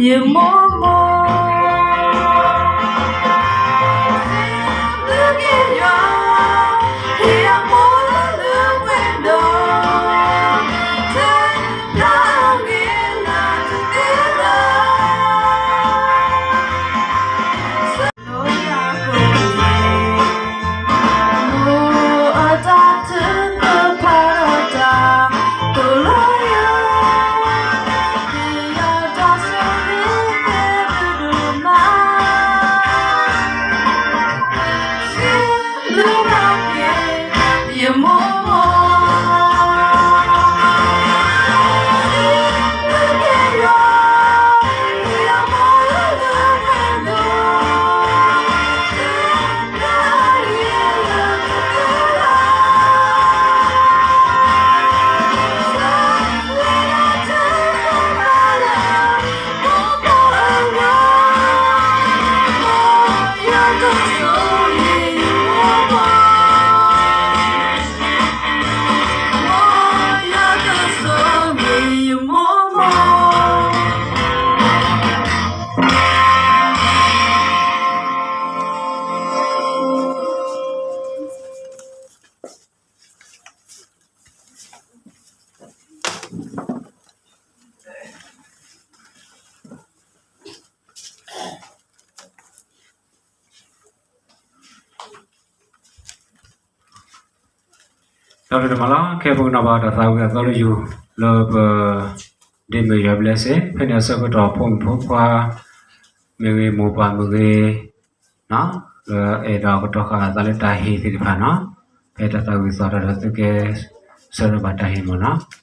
ယမိၢ်မိၢ်, စံးဘျုးက့ၤယွၤ, ဟ့ၣ်ယမိၢ်လၢဝဲဒီး, ထဲတၢ်ဂ့ၤလၢတသ့လၢ တၢ်ဘျုးဒိၣ်မးလီၤ. ခဲအံၤပကနၣ်ဘၣ်တၢ်သးဝံၣ်အသီတယုၢ်လၢပ ဒ့မုၢ်ယွၤဘျဲၣ်စ့ၢ် ဖဲန့ၣ်အဆၢကတီၢ်ဖိမုၣ်ဖိခွါမ့ၢ်ဂ့ၤ မိၢ်ပၢ်မ့ၢ်ဂ့ၤ လၢအဲၣ်ဒိးကတီၤဃာ်အသးလၢတၢ်ဟ့ၣ်သ့ၣ်တဖၣ်နီၤ, ဖဲတၢ်သးဝံၣ်သီတၢ်ဒီးသုကဲ ဆၢထၢၣ်ဘၣ်တၢ်ဟ့ၣ်မ့ၢ်နီၤ.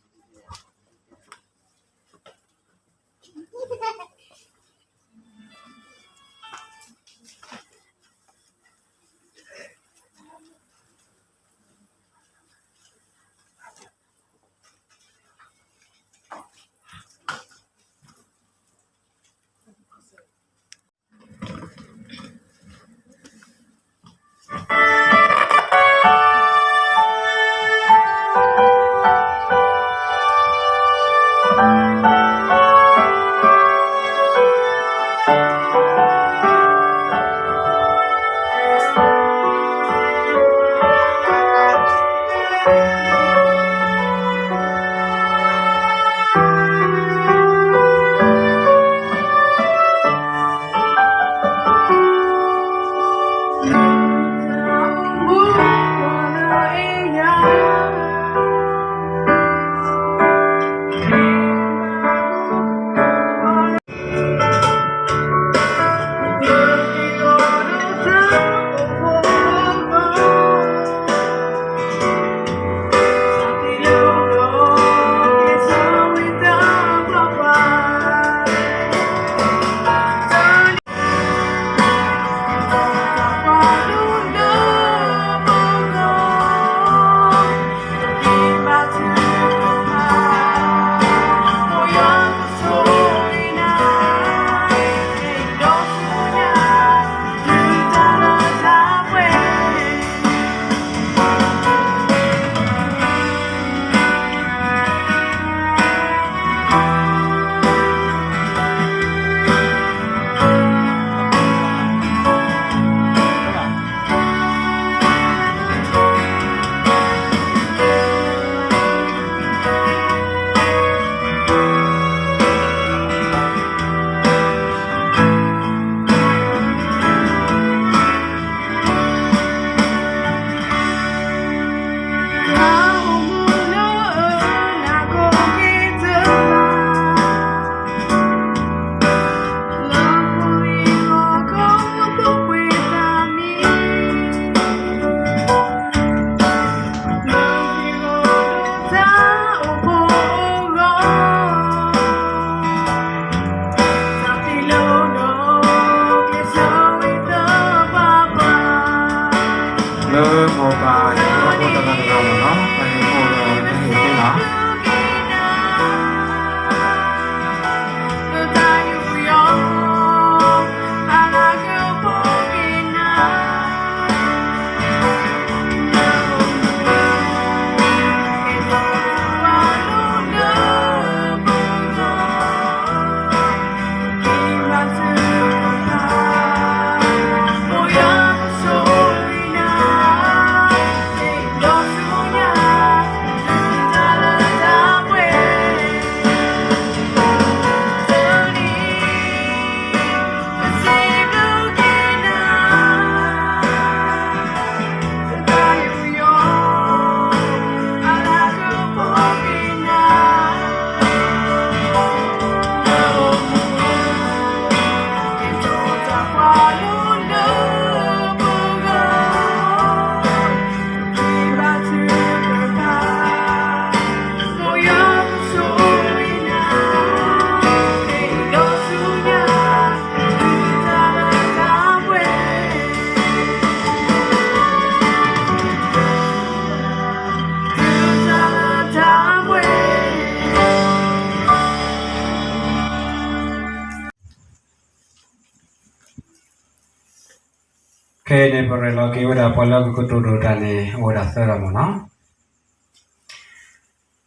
ဖဲအံၤန့ၣ် ပရဲၣ်လီၤက့ၤဝဲဒၣ်ပှၤလၢကကတိၤဒိၣ်တၢ်န့ၣ် အိၣ်ဝဲဒၣ်သၢဂၤမ့ၢ်နီၤ.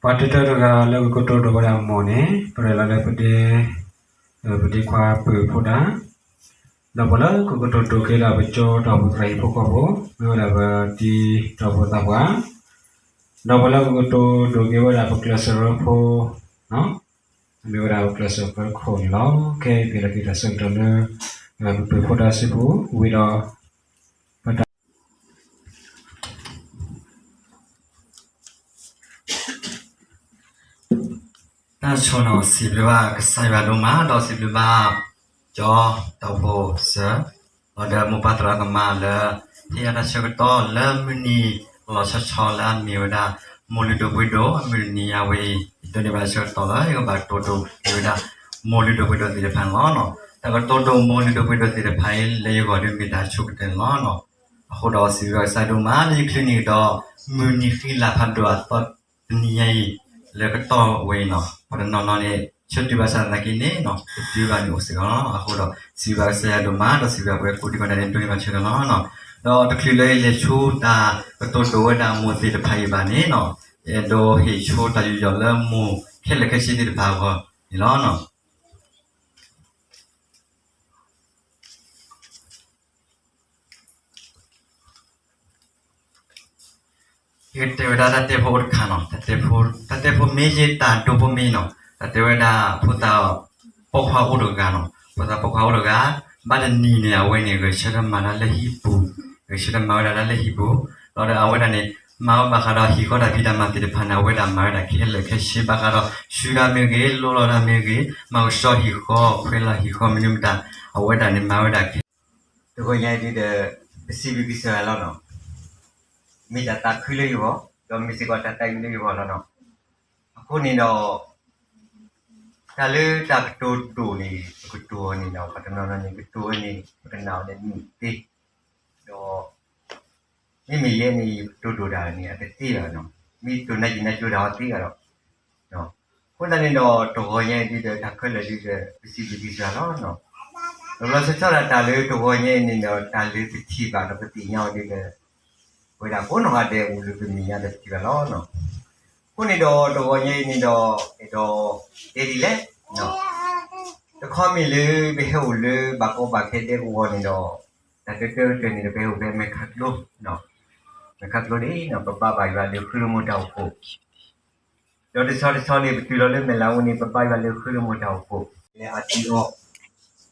ပှၤတတၢတဂၤလၢကကတိၤဒိၣ်ဝဲဒၣ်မိၢ်န့ၣ် ပရဲၣ်လီၤလၢပဒ့, ပဒ့ခွါပုၢ်ဖိဒါ, ဒီးပှၤလၢကကတိၤဒိၣ်က့ၤဒၣ်ပကၠိတၢ်အိၣ်ဖှိၣ်သရၣ်ဟံၣ်ဖိဃီဖိ မ့ၢ်ဝဲဒၣ်ပတံၤတၢ်အိၣ်ဖှိၣ်သးပှၢ်, ဒီးပှၤလၢကကတိၤဒိၣ်က့ၤဝဲဒၣ်ပကျဲးစၢးရၢဖိ မ့ၢ်ဝဲဒၣ်ပကျဲးစၢးရၢခိၣ်န့ၣ်လီၤ. ခဲအံၤပဟ့ၣ်လီၤက့ၤတၢ်ဆၢကတီၢ်လၢ ပပုၢ်ဖိဒါစုပူၤဝံၤဒီး ပတၢ် တၢ်ဆိနီၤ စံးဘျုးဘၣ်ကစၢ်ယွၤဒိၣ်မး ဒီးစံးဘျုးဘၣ် ကၠီတၢ်အိၣ်ဖှိၣ်စၢၤ ဒီးဒီးမိၢ်ပၢ်သရၣ်သမါလၢ ဟ့ၣ်ယၤတၢ်ဆၢကတီၢ်လၢမုၢ်နံၤလီၤဆီဆီလၢအမ့ၢ်ဝဲဒၣ် မိၢ်လုၢ်ဒိၣ်ပှ့ၤဒိၣ်အမုၢ်နံၤအဝဲအံၤ ယဒိးန့ၢ်ဘၣ်ဆၢကတီၢ်လၢယကဘၣ်ကတိၤဒိၣ်က့ၤဝဲဒၣ် မိၢ်လုၢ်ဒိၣ်ပှ့ၤဒိၣ်သ့ၣ်တဖၣ်န့ၣ်လီၤ. တၢ်ကတိၤဒိၣ်မိၢ်လုၢ်ဒိၣ်ပှ့ၤဒိၣ်သ့ၣ်တဖၣ်အံၤ လၢယဂီၢ်ဒုးမ့ၢ်တၢ်ဆိကတၢၢ်န့ၣ်လီၤ. အဃိဒီးစံးဘျုးဘၣ်ကစၢ်ဒိၣ်မး လၢယချုးန့ၢ်ကဒီး မုၢ်နံၤဃံလၤဖးဒိၣ်အသီတနံၤညါအံၤ လၢကတီၢ်ဝဲအံၤနီၤ ပှၤတနီၤနီၤန့ၣ် ဆၢတုၤဘၣ်ဆၣ်သနာ်က့န့ၣ်နီၤ တတုၤဘၣ်န့ၣ်အိၣ်စ့ၢ်ကီးလီၤ. အဃိဒီး စံးဘျုးဘၣ်ကစၢ်ယွၤဒိၣ်မး ဒီးစံးဘျုးဘၣ်ပဝဲကိးဒံကီးဒဲးန့ၣ် ဒိးန့ၢ်ဘၣ်ဆၢကတီၢ်လီၤ. ဒီးတချုးလၢယလဲၤဆိတၢ်ကတိၤဒိၣ်ဝဲဒၣ်မိၢ်သ့ၣ်တဖၣ်အံၤဘၣ်န့ၣ်နီၤ ယအဲၣ်ဒိးဟ့ၣ်ဆိတၢ်ယူးယီၣ်လၢမိၢ်ခဲလၢာ်ခဲဆ့သ့ၣ်တဖၣ်အဂီၢ်န့ၣ်လီၤ. ယကတဲဝဲဒၣ်တၢ်တဲဖိအိၣ်တခါနီၤ, တၢ်တဲဖိမ့ၢ်ယတၢ်ဒိဖိမ့ၢ်နီၤ, တၢ်တဲဝဲဒၣ်ဖိသၣ် ပိာ်ခွါအိၣ်တဂၤနီၤ, ဖိသၣ်ပိာ်ခွါအိၣ်တဂၤ, ဘၣ်တနံၤန့ၣ် အဝဲန့ၣ် ဂဲၤဆၢထၢၣ်မၤတၢ်လၢဟံၣ်ပူၤ, ဂဲၤဆၢထၢၣ်မၤဝဲဒၣ်တၢ်လၢဟံၣ်ပူၤ, ဒီးအဝဲဒၣ်န့ၣ် မၤဝဲဘၣ်ဃးဒီးဟံၣ်ဃီတၢ်ဖံးတၢ်မၤသ့ၣ်တဖၣ်န့ၣ် အဝဲဒၣ်မၤဝဲဒၣ်ခဲလၢာ်ခဲဆ့ဘၣ်ဃးဒီး ဆူတၢ်မ့ၢ်ဂ့ၤ, လိၣ်လီၤတၢ်မ့ၢ်ဂ့ၤ, မၤကဆှီဟံၣ်ဃီ, ခွဲးလီၤဟံၣ်ဃီမနုၤမတၤ, အဝဲဒၣ်န့ၣ်မၤဝဲဒၣ်ခဲ တဂီၤညါအံၤဒုဒီး ပစံးဘျုးကစၢ်ယွၤလီၤနီၤ, မ့ၢ်တၢ်သးခုလၢယဂီၢ်, ဒီးမ့ၢ်စ့ၢ်ကီးတၢ်သးအုးလၢယဂီၢ်လီၤနီၤ. အဃိန့ၣ်ဒီး တၢ်လၢတၢ်ကတိၤဒိၣ်န့ၣ် ပကတိၤအီၤန့ၣ်ဒီး ပှၤတနီၤနီၤန့ၣ် ကတိၤဝဲန့ၣ် ပကနၣ်အီၤန့ၣ်မုာ်သ့, ဒီး မ့မ့ၢ်ယဲန့ၣ် ယကတိၤဒိၣ်တၢ်န့ၣ် အတသ့ဘၣ်နီၤ, မ့ၢ်တိၤနၢ်ယံာ်နၢ်ကၠိတၢ်အီၤသ့ဘၣ်ဒီး အဃိသတးန့ၣ်ဒီး တဂီၤညါအံၤဒုဒီး တၢ်ခဲလၢာ်ဒုဒီး ပစံးဘျုးကစၢ်ယွၤလီၤနီၤ. လီၤလီၤဆီဆီဒၣ်တၢ်လၢတဂီၤညါအံၤန့ၣ်ဒီး တၢ်လၢပထံၣ်ဘၣ်ဒီးပသ့ၣ်ညါအီၤဒုဒီး ပဝဲဒၣ်ကိးနီၢ်ဂၤဒဲးအိၣ်လၢပမဲာ်ညါဒီးပထံၣ်ဘၣ်လီၤနီၤ. အဃိန့ၣ်ဒီး တဂီၤညါအံၤန့ၣ်ဒီး အဲၣ်ဒိးတဲဒ်လဲၣ်, တခီမ့ၢ်လၢပဟဲအိၣ်လၢဘၣ်ကီဘၣ်ခဲဒဲကဝီၤန့ၣ်ဒီး တၢ်တၢတၢတၢန့ၣ်ဒီး ပဟဲအိၣ်ဖဲမဲာ်ခါကျိ, မဲာ်ခါကျိန့ၣ် ပဘါဘၣ်ယွၤလၢဃုလၢမိၢ်တၢ်အိၣ်ဖှိၣ် ဒီးတဆီတဆီန့ၣ် ပတုၤလီၤလၢမဲၢ်လးအူန့ၣ် ပဘါယွၤလၢဃုလၢမိၢ်တၢ်အိၣ်ဖှိၣ် လၢအထံအီၤ,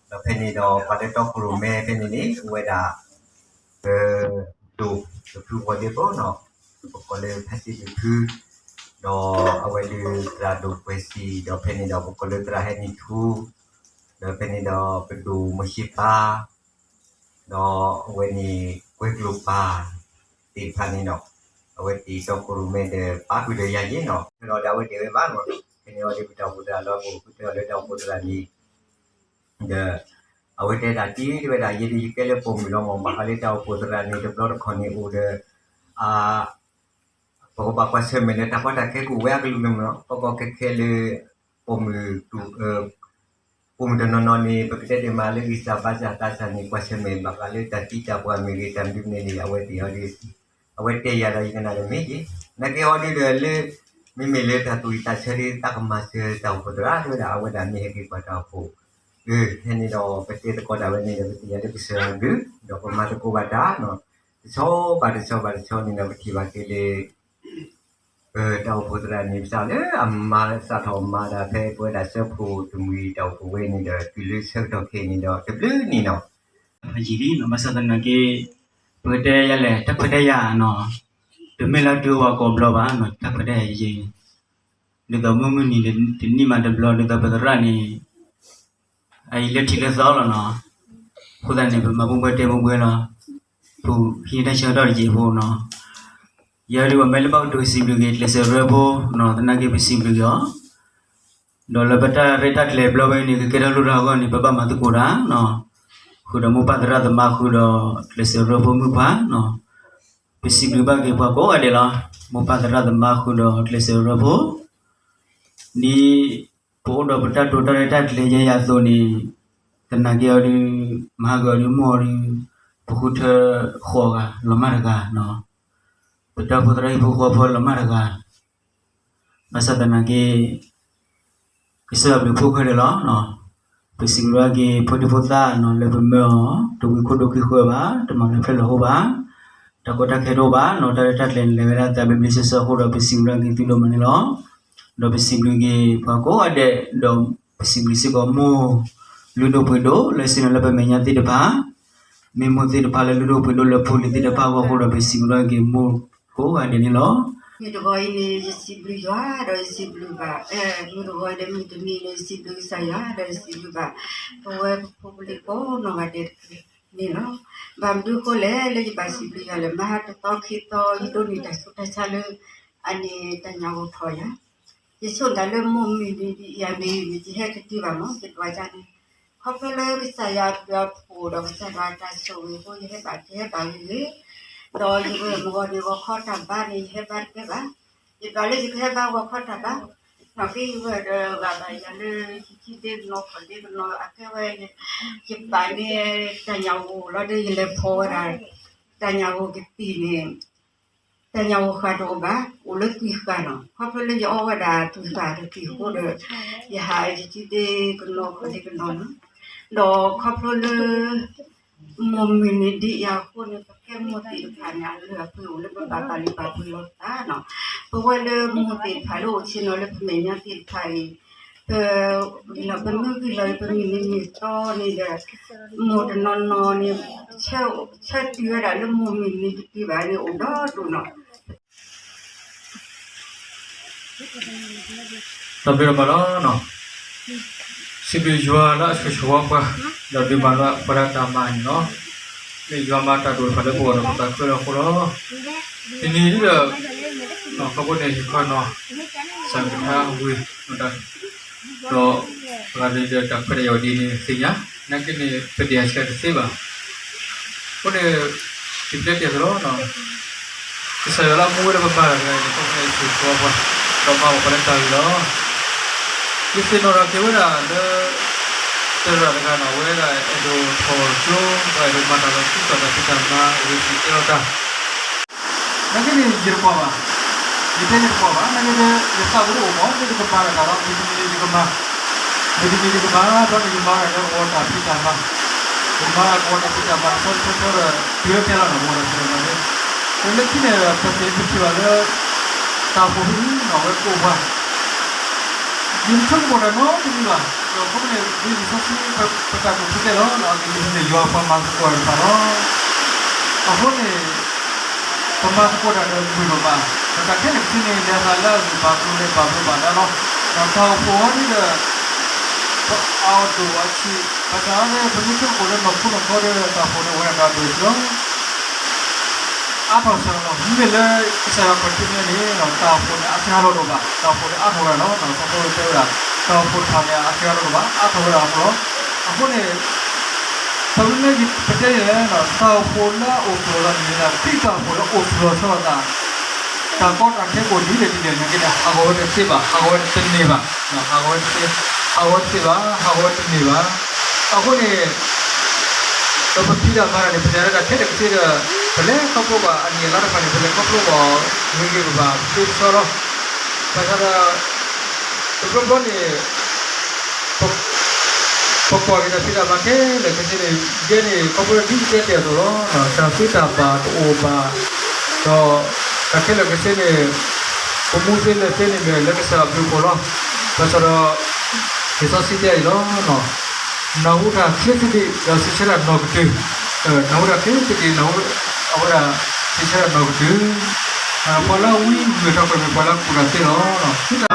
ဒီးဖဲန့ၣ်ဒီး ပှၤလၢတီခိၣ်ရိၣ်မဲဖဲန့ၣ်န့ၣ် အိၣ်ဝဲဒၣ် ပဒိၣ်တဖုဂီၤဒ့ဖိနီၤ, ပကိးလၢဖါစံးတဖု, ဒီးအဝဲဒုးသရၣ်ဒိၣ်ပှဲၤစံး, ဒီးဖဲန့ၣ်ဒီး ပကိးလၢသရၣ်ဟဲနံၣ်ထူ, ဒီးဖဲန့ၣ်ဒီး ပဒိၣ်မိၤၡ့ပၢ် ဒီးအဝဲန့ၣ် ကွဲၤကျိၤပၢ်သ့ၣ်တဖၣ်န့ၣ်ဒီး အဝဲသ့ၣ်တီခိၣ်ရိၣ်မဲဒီး ပာ်ဃုာ်ဒီးယၤယ့ၣ်နီၤ, ဒီးအဝဲတဲဝဲဘၣ်နီၤ, ဖဲန့ၣ်အီၤဒ်ပတၢ်အိၣ်ဖှိၣ်သရၣ်လၢအအိၣ်ဃုာ်တဲအီၤလၢတၢ်အိၣ်ဖှိၣ်သရၣ်န့ၣ် ဒီး အဝဲတဲဒၣ်တ့ၢ်ဝဲဒၣ် ယဲဒၣ်ယကဲလၢပိာ်မုၣ်လီၤမး, ဘၣ်ဃးလၢတၢ်အိၣ်ဖှိၣ်သရၣ်န့ၣ် တဘျီတခီၣ်န့ၣ်အိၣ်ဒီး အ ပကဘၣ်ကွၢ်ဆၢၣ်မဲာ်လၢတၢ်ကီတၢ်ခဲကအိၣ်ဝဲအကလုာ်ကလုာ်မးနီၤ, ကီကီခဲခဲလၢ ပိာ်မုၣ် ပိာ်မုၣ်တနီၤနီၤန့ၣ် ပကတဲဒ်မးလၢဂံၢ်စၢ်ဘါစၢ်သးစၢ်န့ၣ် ကွၢ်ဆၢၣ်မဲာ်ဘၣ်ဃးလၢတၢ်သံတၢ်ပှၢ်မ့ၢ်ဂ့ၤ တၢ်မနုၤမနုၤန့ၣ် အဝဲသ့ၣ်အီၤဒ် အဝဲတဲယၤဒီးယကနၣ်ဒီးမ့ၢ်ဂ့ၤ, နာ်က့အီၤဒ်ဒီးလၢ မ့မ့ၢ်လၢတၢ်သူၣ်ဝံၣ်သးဆၢဒ်သးကမၤစၢၤတၢ်အိၣ်ဖှိၣ်သရၣ်တဲဝဲဒၣ် အဝဲဒၣ်မ့ၢ်ဟဲက့ၤပှၤတၢ်အိၣ်ဖှိၣ်, ဖဲန့ၣ်ဒီးပတဲသကိးဒၣ်ဝဲန့ၣ်ဒီး ပသ့ၣ်ညါလၢကစၢ်ယွၤဒုး ဒီးပမၤသကိးဘၣ်တၢ်နီၤ, တဆီဘၣ်တဆီဘၣ်တဆီန့ၣ်ဒီး ပထံၣ်ဘၣ်က့ၤလၢ ပတၢ်အိၣ်ဖှိၣ်သရၣ်န့ၣ် ပစးလၢအမၤစးထီၣ်မၤဒၣ်ဖဲပဝဲဒၣ် စၢဖှိၣ်တမှံၤတၢ်အိၣ်ဖှိၣ်ဝဲန့ၣ်ဒီး တုၤလၢဆၢကတီၢ်ခဲအံၤန့ၣ်ဒီး တဘျုးနံၣ်နီၤ, ယံာ်လံနီၤ, ဘၣ်ဆၣ်သနာ်က့ ပကတဲယၤလဲၣ် တၢ်ခွဲးတၢ်ယာ်နီၤ, တမ့ၢ်လၢတုၤဝဲကိးဘျီဘၣ်နီၤ, တၢ်ခွဲးတၢ်ယာ်ယံာ်, ဒ်သိးမုၢ်မုၢ်နံၤတနံၣ်မးတဘျီ ဒ်သိးပသရၣ်န့ၣ် အအံၤလၢထံးလၢသီလီၤနီၤ, အဃိသတးန့ၣ် ပမၤပူၤပှဲၤတဲပူၤပှဲၤလီၤ, ပူၤဟံးတၢ်ဆၢကတီၢ်တယံာ်ဖိနီၤ, ယၤဒုးပမ့ၢ်လၢဘၣ်ကတိၤစံးဘျုးက့ၤ ကျဲးစၢးရၢဖိနီၤ, သနာ်က့ပစံးဘျုးက့ၤအီၤ, ဒီးလၢပတၢ်ရဲၣ်တၢ်ကျဲၤဘျီဝဲန့ၣ် ကကဲထီၣ်လိၣ်ထီၣ်အဂီၢ်န့ၣ် ပဘၣ်မၤသကိးတၢ်နီၤ, ဃုာ်ဒီးမိၢ်ပၢ်သရၣ်သမါဃုာ်ဒီးကျဲးစၢးရၢဖိမုၣ်ခွါနီၤ, ပစံးဘျုးဘၣ်က့ၤပှၤကိးဂၤဒဲးလီၤ, မိၢ်ပၢ်သရၣ်သမါဃုာ်ဒီးကျဲးစၢးရၢဖိ ဒ်ပအိၣ်ဒီးပတၢ်တိာ်တၢ်ရဲၣ်တၢ်ကျဲၤယဲယၤအသိးန့ၣ်, သနာ်က့အီၤဒုး မၤဟးဂီၤအီၤဒုး မိၢ်အီၤဒုး ပဃုထၢဃိးဂၤလီၤမၢ်တဂၤ, ပတၢ်ဖိသရၣ်ဟံၣ်ဖိဃီဖိလီၤမၢ်တဂၤ, ဘၣ်ဆၣ်သနာ်က့ ကစၢ်ယွၤဘျုးဖှိၣ်ခဲလၢာ်လီၤ. ပစံးဘျုးက့ၤဖိဒံဖိသၣ်နီၤ လၢပမၢအီၤ တဝံခိၣ်ဒိၣ်ခံဃၢဘၣ်, တမၤလၢဖျၢၣ်လၢဟိဘၣ်, တၢ်ကီတၢ်ခဲတအိၣ်ဘၣ်နီၤ, တၢ်ရဲၣ်တၢ်ကျဲၤန့ၣ်လဲၤဝဲဒၣ်သးဘျ့ဘျ့ဆှီဆှီအဃိဒီး ပစံးဘျုးက့ၤသုဒိၣ်မးန့ၣ်လီၤ. ဒီးပစံးဘျုးက့ၤပှၤကိးဂၤဒဲး ဒီးပစံးဘျုးစ့ၢ်ကီးမိၢ်လုၢ်ဒိၣ်ပှ့ၤဒိၣ် လၢစံၣ်ညီၣ်လၢပမဲာ်ညါသ့ၣ်တဖၣ်, မ့ၢ်မိၢ်သ့ၣ်တဖၣ်လၢလုၢ်ဒိၣ်ပှ့ၤဒိၣ်လၢဖိလံၤသ့ၣ်တဖၣ်အဂီၢ်အဃိဒီး ပစံးဘျုးက့ၤမိၢ်ကိးဂၤဒဲးန့ၣ်လီၤ. မုၢ်တဂီၤအံၤန့ၣ် ယစံးဘျုးယွၤဒီးယစံးဘျုးဘၣ်, မုၢ်တဂီၤအံၤဒီးမုၢ်တနံၤန့ၣ် ယစံးဘျုးကစၢ်ယွၤဒီးယစံးဘျုးဘၣ် ပဝဲပဖိပလံၤကိးနီၢ်ဂၤဒဲးတက့ၢ်န့ၣ်လီၤ. ဘၣ်မနုၤအဃိလဲၣ် လၢယဘၣ်စံးဘျုးယွၤလဲၣ်, မဟါတသီခံသီ ယဒိးန့ၢ်တၢ်ဆူးတၢ်ဆါလၢ အန့ၣ်တၢ်ညၣ်ဂိၢ်ထီၣ်ယၤ, ယဆိကမိၣ်လၢမိၢ်မုၢ်နံၤဒ်အံၤအမ့ၢ် ယဟဲတတုၤဘၣ်မး ယဒွးယၤန့ၣ်, ခီဖျိလၢကစၢ်ယွၤအဘျုးအဖှိၣ်ဒီးကစၢ်ယွၤအတၢ်ဆိၣ်ဂ့ၤအဃိ ယဟဲဘၣ်က့ၤဟဲဘၣ်ဂ့ၤဂ့ၤ, ဒီးယဂီၢ်မုၢ်ဂီၤန့ၣ် ဂီၤခီတၢ်ဘါန့ၣ် ယဟဲဘါတကဲဘၣ်, ယဒွးလၢယကဟဲဘါဂီၤခီတၢ်ဘါ, နီၢ်က့ယဂီၢ်ဒီးဂၤဘၣ်ယၤလၢ ယခံဒ့ကနီၤခီၣ်ဒ့ကနီၤ အကဲဝဲ ယပာ်န့ၢ်တၢ်ညၣ်ဂိၢ်လီၤဒီး ယလဲၤဖီၣ်ဝဲဒၣ် တၢ်ညၣ်ဂိၢ်ကသံၣ်န့ၣ် တၢ်ညၣ်ဂိၢ်ဃၢ်တအိၣ်ဘၣ်, အိၣ်လၢသွံၣ်ဃၢ်နီၤ, ခီဖျိလၢယအီဝဲဒၣ်သွံၣ်ဃၢ်တသွံၣ်အဃိဒီး ယဟးယခံဒ့ကနီၤခီၣ်ဒ့ကနီၤနီၤ, ဒီးခီဖျိလၢ မိၢ်မုၢ်နံၤဒ်အံၤအဃိန့ၣ် ပကဲမိၢ်သ့ၣ်တဖၣ်န့ၣ် အလုၢ်အပှ့ၤအိၣ်လၢပဘၣ်ပာ်လုၢ်ပာ်ပှ့ၤလိာ်သးနီၤ, ပဝဲလၢမိၢ်သ့ၣ်တဖၣ်လၢအိၣ်ဆ့ၣ်နီၤလၢပမဲာ်ညါသ့ၣ်တဖၣ်အံၤ ပမ့ၢ်ဂံၢ်လီၤပမုၢ်နံၤမုၢ်သီန့ၣ်ဒီး မိၢ်တနီၤနီၤန့ၣ် ဆၢတုၤဝဲဒၣ်လၢမိၢ်မုၢ်နံၤတတုၤဘၣ်န့ၣ် အိၣ်ဒီဒိၣ်နီၤ. တၢ်ဘျုးဒိၣ်မးလီၤ. စံးဘျုးယွၤလၢအဆိၣ်ဂ့ၤဆိၣ်ဝါပှၤ, ဒီးဒုးမၤလၢပှၤဒၣ်တၢ်မၤန့ၣ်လီၤ. မ့ၢ်ယွၤမၤတၢ်ဒိၣ်တဖၣ်လၢပဂီၢ်ဒီးပသးခုလီၤအဃိလီၤ. တနံၤဒီး ခီဖျိန့ၣ် ယခီနီၤ စၢ်ကထါဝံၤ ဒီး ပှၤဂၤဒီးတၢ်ခွဲးတၢ်ယာ်ဒ်န့ၣ်သ့ၣ်ညါ, နာ်က့န့ၣ် ပဒ့ၣ်အဆၢတသ့ဘၣ်. အဃိန့ၣ် ယပျဲတ့ၢ်အသိးလီၤ. ကစၢ်ယွၤလၢအမူဝဲလၢပပၢ်တဂၤန့ၣ် ခီဖျိအံၤဆိၣ်ဂ့ၤဆိၣ်ဝါပှၤ, ဒီးမၤဘၣ်ပှၤလၢတၢ်ဂ့ၤလီၤ. ယသ့ၣ်နီၣ်ထီၣ်က့ၤဝဲဒၣ်လၢ သရၣ်တဂၤနီၤ အဝဲဒၣ်အဲၣ်ဒိးထီၣ်ကၠိ, ဒီးအဲၣ်ဒိးမၤတၢ်လီၤတံၢ်စီၣ်တၢ်ဖံးတၢ်မၤ အဂ့ၢ်စံးတဲလီၤတၢ် နာ်က့န့ၣ် ယတကွၢ်ဘၣ်, ယတဲယတကွၢ်ဘၣ်, နာ်က့ဒီး ယသးပူၤတအိၣ်မး, မ့ၢ်တကမၤတၢ်ဒီး မုၢ်တနံၤယကမၤ, မုၢ်တနံၤယကမၤ, ဒီးန့ၣ်ယမၤတၢ်လၢကဝီၤတၢ်ဖံးတၢ်မၤ, ယမၤကဝီၤတၢ်ဖံးတၢ်မၤ တဆီတဆီဆီဒီး တုၤလၢတဲလီၤနီၤ ကဝီၤတၢ်ဖံးတၢ်မၤန့ၣ်, ဒီးလၢခံန့ၣ်ဒီး ပသ့ၣ်ပထံၣ်ဘၣ်လၢ တၢ်အိၣ်ဖှိၣ်ဖဲအံၤနီၤ အဝဲကိးပှၤ ယတဆိကမိၣ်တၢ်နီတမံၤဘၣ်, ဒီးခီဖျိန့ၣ် ဒ်လံာ်စီဆှံ ပတၢ်ကတိၤထဲလဲၣ်လီၤ, အဂ့ၢ်ဒ်န့ၣ်ယွၤပှၤမၤသကိးတၢ်တဖၣ်လီၤ. အဃိန့ၣ် ပမၤသကိးတၢ်ဒီးမုာ်ဒိၣ်မး, ဒီးတၢ်ခဲလၢာ်ခဲဆ့န့ၣ် လဲၤသးလၢအဂ့ၢ်ဘၣ်ကျိၤန့ၣ် ဘၣ်ဘျုးဘၣ်ဒါလီၤ. ဒီးတၢ်အိၣ်ဖှိၣ်ဝဲဒၣ်ဒီး ပအီၣ်ဒိၣ်အီဆံး, ဘၣ်ဆၣ်န့ၣ် ပမ့ၢ်ဆိကမိၣ်လၢနီၢ်ခိနီၢ်ခီဒီး တၢ်အိၣ်ဖှိၣ်န့ၣ် အိၣ်ဝဲဒၣ်ဒီးအဒိၣ်အဆံးလီၤ. အါထီၣ်စၢၤလီၤ. မ့မ့ၢ်လၢကစၢ်ယွၤခီၣ်ထံးန့ၣ်န့ၣ် တၢ်အိၣ်ဖှိၣ်န့ၣ် အါစှၤလီၤဒိၣ်ဘၣ်, တၢ်အိၣ်ဖှိၣ်န့ၣ်အါထီၣ်ဝဲဒၣ်လီၤ. တၢ်အိၣ်ဖှိၣ်တဲဝဲဒၣ် တၢ်အိၣ်ဖှိၣ်တဖၣ်န့ၣ် အါစှၤလီၤဒိၣ်ဘၣ်, အါထီၣ်ဝဲဒၣ်အဃိလီၤ. အဃိန့ၣ် ပမ့ၢ်ပတဲန့ၣ် တၢ်အိၣ်ဖှိၣ်လၢအအိၣ်သူၣ်လီၤသးန့ၣ် ခရံာ်တၢ်အိၣ်ဖှိၣ်လၢအအိၣ်သူၣ်လီၤဆီလိာ်သး တၢ်ကီတၢ်ခဲကအိၣ်ဒ်လဲၣ်ဒ်လဲၣ်နာ်က့န့ၣ် ဟးဂီၤဝဲတသ့ဘၣ်, ဟးဂီၤဝဲတန့ၢ်ဘၣ်, ဟးဂီၤဝဲတသ့, ဟးဂီၤဝဲတသ့ဘၣ်, ဟးဂီၤဝဲတန့ၢ်ဘၣ်. အဃိန့ၣ် ဒီးပဖံးတၢ်မၤတၢ်န့ၣ် ပလဲၤလၢတၢ်ခဲလၢာ်ခဲဆ့ဒီး ပလဲၤခီဖျိဘၣ်အနံၣ်အလါတဖၣ်န့ၣ် ပလဲၤခီဖျိဘၣ်ဂ့ၤဂ့ၤဘၣ်ဘၣ် ပသ့ပဆီလီၤ. ဘၣ်ဆၣ်ဒီး တဘျီဘျီန့ၣ် ပကွၢ်က့ၤတၢ်ဖံးတၢ်မၤခဲလၢာ်ခဲဆ့န့ၣ် ယဲန့ၣ် ခီဖျိဒ်ယတဲတ့ၢ်အသိးလီၤ. တၢ်သ့တၢ်ဘၣ်တအိၣ်ဘၣ်, ဒီးတၢ်ခဲလၢာ်ခဲဆ့န့ၣ် ပမူသ့လဲၤသ့န့ၣ်မ့ၢ်လၢကစၢ်အဘျုးအဖှိၣ်လီၤ. ဘၣ်ဆၣ်ဒီး လံာ်စီဆှံတဲအံၤလီၤ. နၢ်ဟူတၢ်ချ့သဒံး ဒီးစံးဆၢတၢ်နီၢ်ကတုၤ, နၢ်ဟူတၢ်ချ့သဒံး နၢ်ဟူအဝဲဒၣ် စံးဆၢတၢ်နီၢ်ကတုၤ, ပှၤလၢအဝံဂုာ်ထီၣ်ကွံာ်မ့ၢ်ပှၤလၢအကူၣ်တၢ်သ့လီၤ.